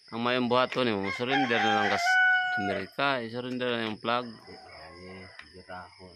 Ang mayong buhaton nimo, surrender na lang kas Amerika, i-surrender na yung flag. Ay, girahon.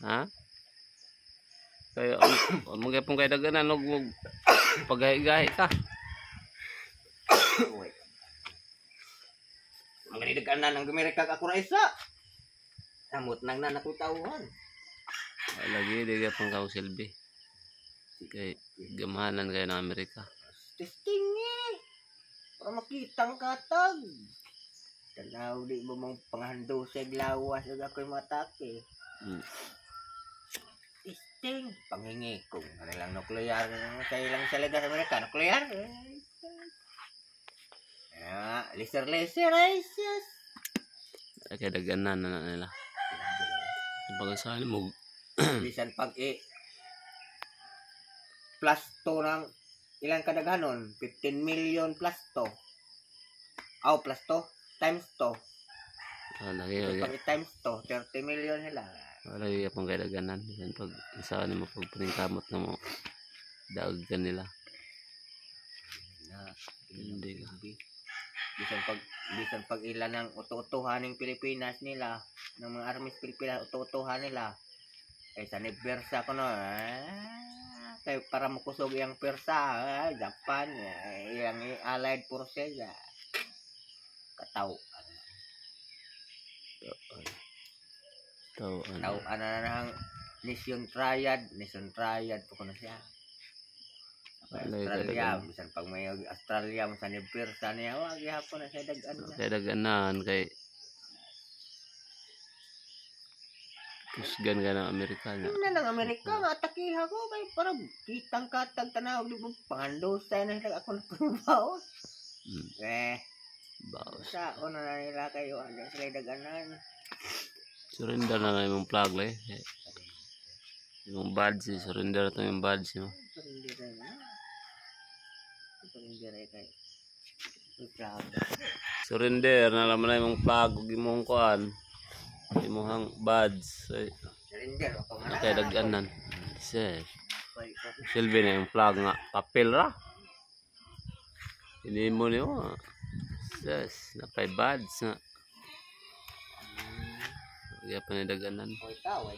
Ha? Kaya ang magyapon kay daganan og og pagahi-gahi ka. Uy. Ang ganidaganan ng Amerika ako ra isa. Samot nang na tauhan. Lagi di gyapon ka og silbi. Kay gamahanan kayo ng Amerika. Testing eh. Para makitang katag. Tanaw di mo mong panghando sa glawas ug ako'y matake. Testing. Pangingi kung ano lang nuklear. Sa ilang salaga sa Amerika, nuklear. Ah, laser laser ay sus. Ay, kay daganan na na nila. Pag mo Bisan pag i plus 2 ng ilang kadaghanon, 15 million plus 2. Aw, plus 2 times 2. Ah, lagi lagi. Pag i-times 2, 30 million sila. Lagi gyapon kay daganan. Bisan pag saan mo pag paningkamot na mo daog ka nila. Na, Hindi ka. Bisan pag ilan ng uto-utuhan ng Pilipinas nila, ng mga armies Pilipinas, uto-utuhan nila. Kay sa Persa ko no, ah, kay para makusog iyang persa, ah, Japan, eh, iyang allied forces, ah. Kataw. Tao ano. Tao ana na ang Nation Triad po kuno siya. Alay, Australia, kay bisan pag may Australia mo sa Persa niya, wa gihapon na siya dag-an na. Kay daganan kay kusgan ka ng Amerika na. Tingnan ng Amerika nga atakiha ko kay para kitang katag tanaw di mo panghandosay na sila ako na baos. Eh, Baos. sa una na nila kayo ano sila daganan. Surrender na lang imong flag le. Imong badge, surrender to yung badge mo. Surrender na. Surrender ay kay. Uy, flag. Surrender na lang man imong flag ug imong kuan. Imong badge. Ay, Surrender ako man. kay daganan. Sir. Silbi na yung flag nga papel ra. Hindi mo niyo. Sus, napay badge nga. Kaya pa ni daganan. Oy, kaway.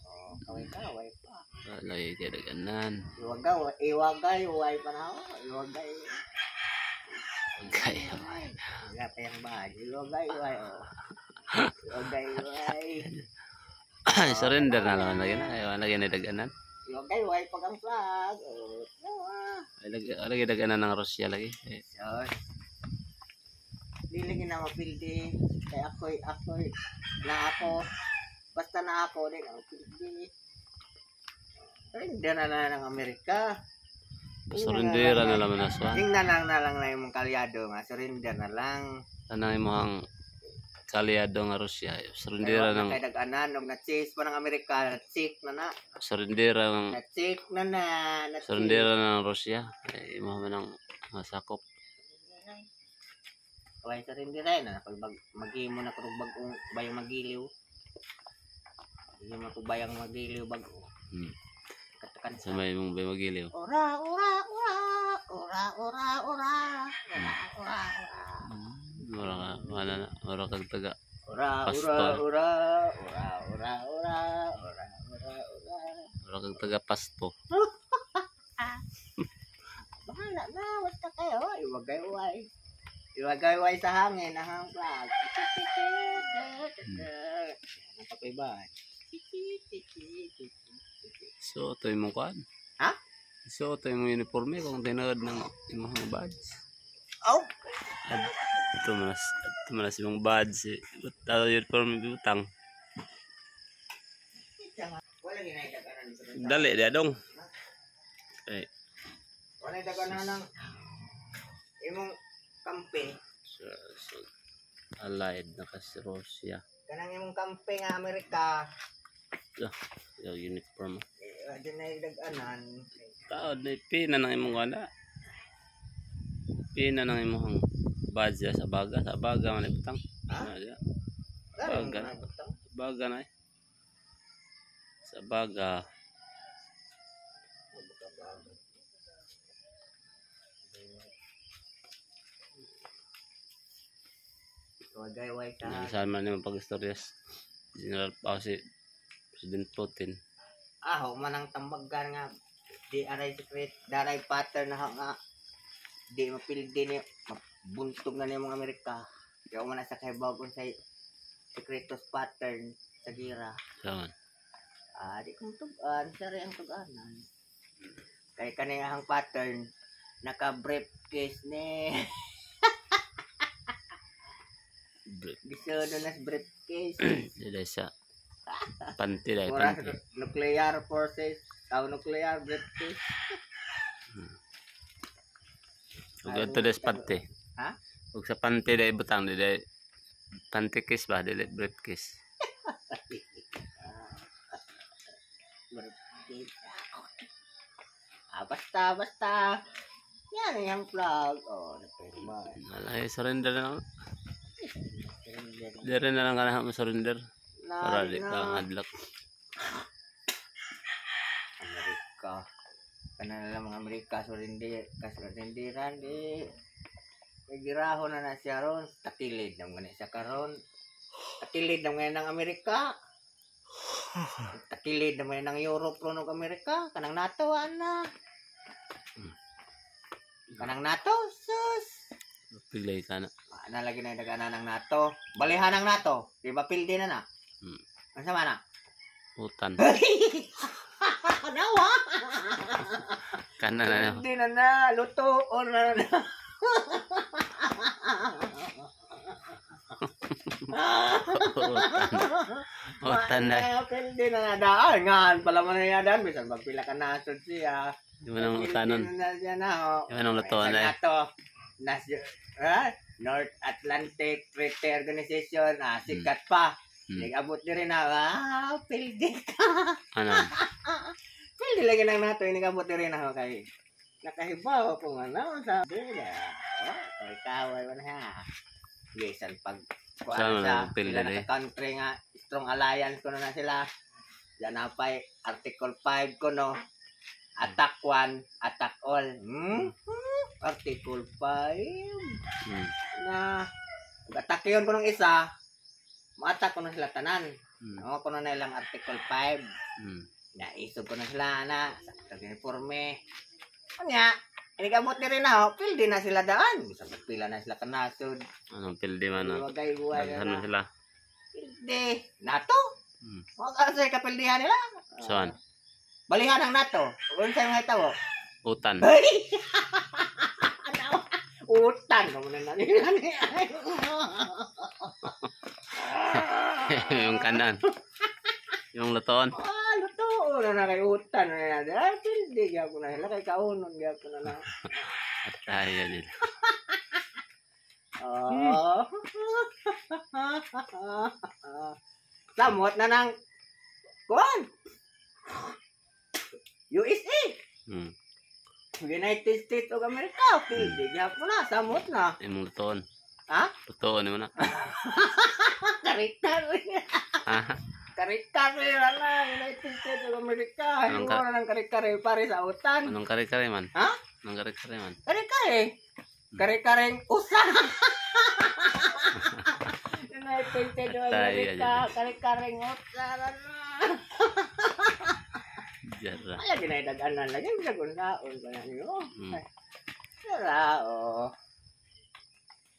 Oh, kaway kaway pa. Lagi kay daganan. Iwagay, iwagay, way pa na ako. Iwagay. Kaya. Wala pa yung badge. Iwagay, way. Oh. Iwagay, way. Surrender na lang lagi na. Ay, lagi ni daganan. Iwagay, way pag ang flag. Oh. Ah. Ay, lagi lagi daganan ng Russia lagi. Eh, Sus. Dili gina mapildi. Kay ako'y, na ako. Basta na ako, di na mapildi. Surrender na lang ng Amerika. Surrender na lang na siya. Tingnan lang na lang na yung kalyado nga. Surrender na lang. Tanang imong kalyado nga Russia. Surrender ng Kay dag-anan, og na-chase pa ng Amerika, na-check na na. Surrender ng Na-check na na. Na-check. Surrender ng Russia. Ay, imo man ang masakop. Kaya surrender ay na. Pag maghimo na ko bagong bayang magiliw. Maghimo ko bayang magiliw bago. Katakan Sa may imong bay magiliw. Ora, ora, ora, ora, ora, ora, ora, ora, ora. Mura ka, wala na, mura kag taga. Ora, ora, Pastor. Ora, ora, ora, ora, ora, ora, ora. Mura kag taga pasto. Bahala na, basta kayo. Iwagay-way. Iwagay-way sa hangin, ang flag. Ang pakiban. So, ito imong kuan. Ha? So, ito imong uniforme kung tinuod ng imong badge. Oh! Ito manas imong badge. Tato uniforme butang. Wala ginay daganan sa Dali di adong. Ay, Wala daganan ng imong kampe. So allied na kasi Russia. Kanang imong kampe nga Amerika. Yung uniform. Eh, dinay daganan. Taod na pina ng imong wala. Pina ng imong badge sa baga, sa baga man ibutang. Ha? Na, diya. Baga. Baga. Baga na eh. Sa baga. Wagayway sa Saan man naman pag-istoryas. General pa si President Putin. Ah, ho man ang tambagan nga di aray secret, daray pattern na ho nga di mapildi ni buntog na ni mga Amerika. Di ako man na sa kahibaw kung sa secretos pattern sa gira. Saan? Ah, di kong tugan, sari ang tuganan. Kay kaniyang pattern naka briefcase ni. Brief. Gisodo na sa briefcase. Dili siya. Panty dahil Mura panty. nuclear forces, aw nuclear briefcase. Ug adto dahil sa panty. Ha? Ug sa panty dahil butang dili panty case ba dili briefcase. Briefcase. Ah, basta, basta. Yan ang vlog. Oh, napirma. Wala eh, surrender na lang. Dire na lang ka mo surrender. Para di ka ngadlok. Amerika. Kana na lang mga Amerika surrender, kasurrenderan di. Nagiraho na na siya ron. Takilid na mga siya karon. Takilid na mga ng Amerika. Takilid na mga ng Europe ron og Amerika. Kanang NATO ana. Kanang NATO, sus. Piglay ka na. Ana lagi na dagana ng NATO. Balihan ng NATO. Di ba pildi na na? Ano sama na? Utan. Nawa! Kana na na. Hindi na na. Luto. O na na. Utan. Utan na. Pildi na na daan. Ngan pala man na daan. Bisan pagpila ka nasod siya. Di mo nang utanon. Pildi na na siya na. Oh. Di mo nang lutoan na eh. NATO. North Atlantic Treaty Organization. Ah, sikat pa. Nag-abot din rin na. Ah, pildi ka. Ano? Pildi lagi ng NATO. Nag-abot din rin ako kay nakahibaw kung ano sa bila. Oh, kaway mo na ha. Bisan pag kuan Saan sa man pildi sila di? naka-country nga strong alliance ko na sila. Diyan na pa'y Article 5 ko no. Attack 1, attack all. Article 5 na pag-atake yun ko ng isa, ma-attack ko na sila tanan. No, ko na ilang Article 5. Naisog ko na sila na sa uniforme. Kanya, inigabot ni rin ako, pildi na sila daan. Bisa pila na sila kanasod. Anong pildi man na? Wagay buhay Daghan na. mo sila. Pildi. NATO? Huwag ka sa kapildihan nila. Saan? Balihan ang NATO. Huwag sa'yo mga itawo. Utan. Ay! Utan. Kamu na nila. Yung kanan. Yung lutoon. Ah, luto na na kay utan na na. Ay, pildi gyapon na sila kay kaunon gyapon na na. At tayo nila. Oh. Samot na ng kuan. USA. United States of America. Pildi gyapon na, samot na. Imong lutoon. Ha? Lutoon mo na. Karikar. Ha? Karikar na United States of America. Anong Hingo na ng karikar pare sa utan. Anong kare-kare man? Ha? Anong kare-kare man? Kare-kare. Kare-kareng usa. United States of Tayo, America. Kare-kareng usa na na. Jara. Ay, ginaidag-anan lagi. Bisag unsaon pa na niyo. Tara, oh.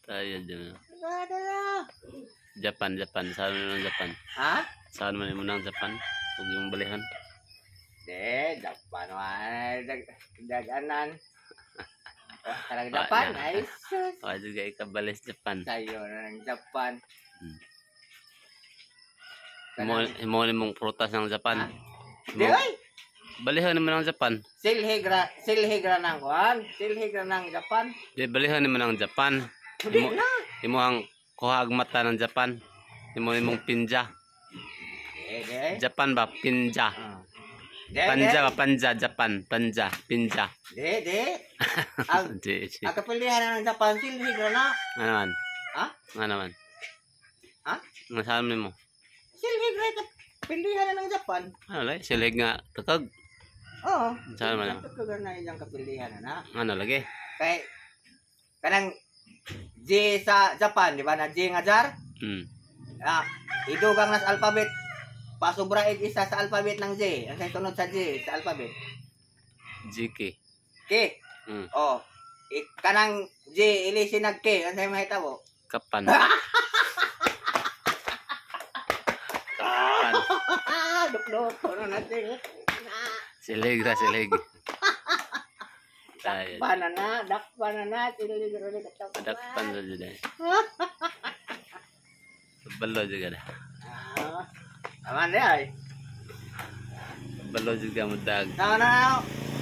Tayo dyan. Tara, tara. Japan, Japan. Saan mo ng Japan? Ha? Saan man mo ng Japan? Huwag yung balihan. De, Japan. Ay, dag-anan. Oh, tarang Japan. Wala. Ay, sus. O, juga ikabalis Japan. Sayo na ng Japan. Imo ni mong prutas ng Japan. Di, ay! Balihan mo ng Japan. Silhigra ng kuan, silhigra ng Japan. Di balihan mo ng Japan. Hindi na. Imo ang kuha ang mata ng Japan. Imo nimong pinja. Di, di. Japan ba pinja. Ah. Di, Panja di. ba panja Japan panja pinja. Di, di. Ang Di, di. ang kapilihan ng Japan, silhigra na. Ano man? Ha? Ano man? Ha? Ano saan mo? Silhigra kapilihan na ng Japan. Ano lagi? Silig nga tukag. Oo. Saan man? Tukag na ilang kapilihan na. Ano lagi? Kay Kanang J sa Japan, di ba na J nga jar? Ah, idugang nas alphabet. Pasubra isa sa alphabet ng J. Ang say sunod sa J sa alphabet? GK. K. Oh. Kanang J ilisin nag K. Ang say mahitabo? Kapan. Kapan. Ah, dukduk no natin. Silig ra silig. Tayo. Dakpan na na, dakpan na na, tinulig ulit at Dakpan ra jud eh. Balo jud ka na. Ah, aman di ay. Balo jud ka mo dag. Na na,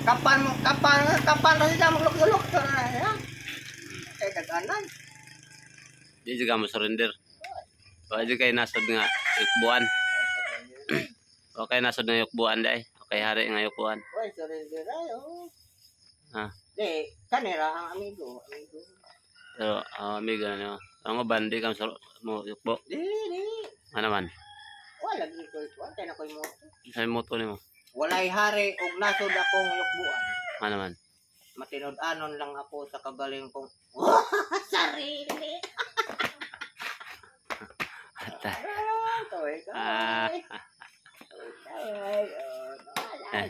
kapan mo, kapan, kapan na siya magluk-luk na ya. Eh, kaganan. Di jud ka mo surrender. Wa jud kay nasod nga yukbuan. Okay nasod nga yukbuan dai. Okay hari nga yukbuan. Uy, surrender ay, oh. Ha? Di, kanira ang amigo, amigo. Pero amigo na niyo. Ang uban di ka mo yukbo. Di, di. Ano man? Wala gi ko ito, kay na ko'y moto. Sa moto nimo. Walay hari og nasod akong yukbuan. Ano man? Matinud-anon lang ako sa kagaling kong sarili. Ata. Toy, Ah. toy, oh, Eh.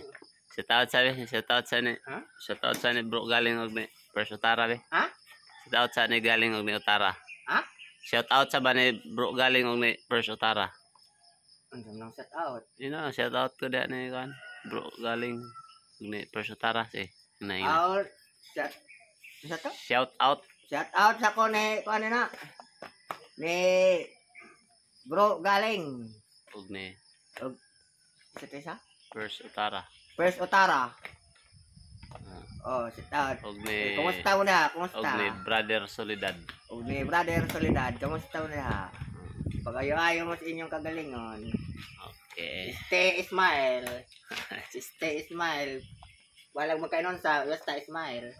Shout out sabi, shout out sa ni. Ha? Shout out sa ni bro galing og ni First Utara be. Ha? Shout out sa ni galing og ni Utara. Ha? Shout out sa ba ni bro galing og ni First Utara. Ang nang shout out. Yun na, shout out ko diyan ni kan. Bro galing og ni First Utara si. Ina ina. Out. Shout. Shout out. Shout out. Shout out sa ko ni kuan na. Ni bro galing. Og ni Sa isa? First Utara. First Otara. Ah, Oh, shout out. og ni Kumusta mo na? Og Kumusta? ni Brother Soledad. Og ni Brother Soledad, kumusta mo na? Pag-ayo-ayo mo sa inyong kagalingon. Okay. Stay smile. Stay smile. Walang magkainon sa basta smile.